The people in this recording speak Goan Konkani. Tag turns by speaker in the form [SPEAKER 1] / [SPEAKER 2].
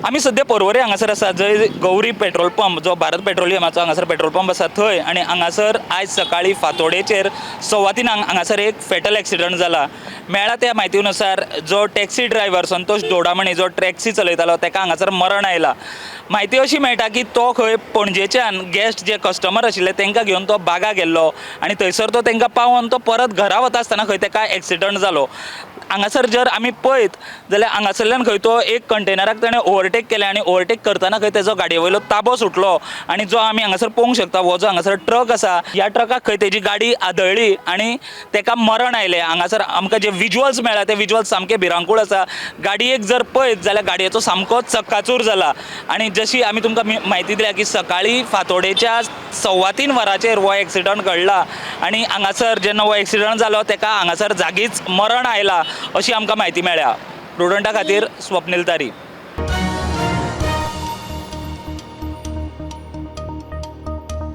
[SPEAKER 1] आमी सद्या पर्वरी हांगासर आसा, जंय गौरी पेट्रोल पंप जो भारत पेट्रोलियमाचो हांगासर पेट्रोल पंप आसा थंय. आनी हांगासर आयज सकाळीं फांतोडेचेर 3:15 हांगासर एक फेटल एक्सिडंट जाला. मेळ्ळा त्या म्हायती नुसार जो टॅक्सी ड्रायव्हर संतोष दोडामणी जो टॅक्सी चलयतालो ताका हांगासर मरण आयला. म्हायती अशी मेळटा की तो खंय पणजेच्यान गेस्ट जे कस्टमर आशिल्ले तांकां घेवन तो बागा गेल्लो आनी थंयसर तो तांकां पावोवन तो परत घरा वता आसतना खंय ताका एक्सिडंट जालो. हांगासर जर आमी पळयत जाल्यार हांगासरल्यान खंय तो एक कंटेनराक ताणें ओवरटेक केलें आनी ओवरटेक करतना खंय तेजो गाडये वयलो ताबो सुटलो आनी जो आमी हांगासर पळोवंक शकता हो जो हांगासर ट्रक आसा ह्या ट्रकाक खंय तेजी गाडी आदळ्ळी आनी ताका मरण आयलें. हांगासर आमकां जे विज्युअल्स मेळ्ळा ते विज्युअल्स सामके भिरांकूळ आसा. गाडयेक जर पळयत जाल्यार गाडयेचो सामको चक्काचूर जाला. आनी जशी आमी तुमकां म्हायती दिल्या की सकाळीं फांतोडेच्या 3:15 वरांचेर हो एक्सिडंट घडला आनी हांगासर जेन्ना हो एक्सिडंट जालो ताका हांगासर जागीच मरण आयला अशी आमकां म्हायती मेळ्ळ्या. प्रुडंटा खातीर स्वप्नील तारी.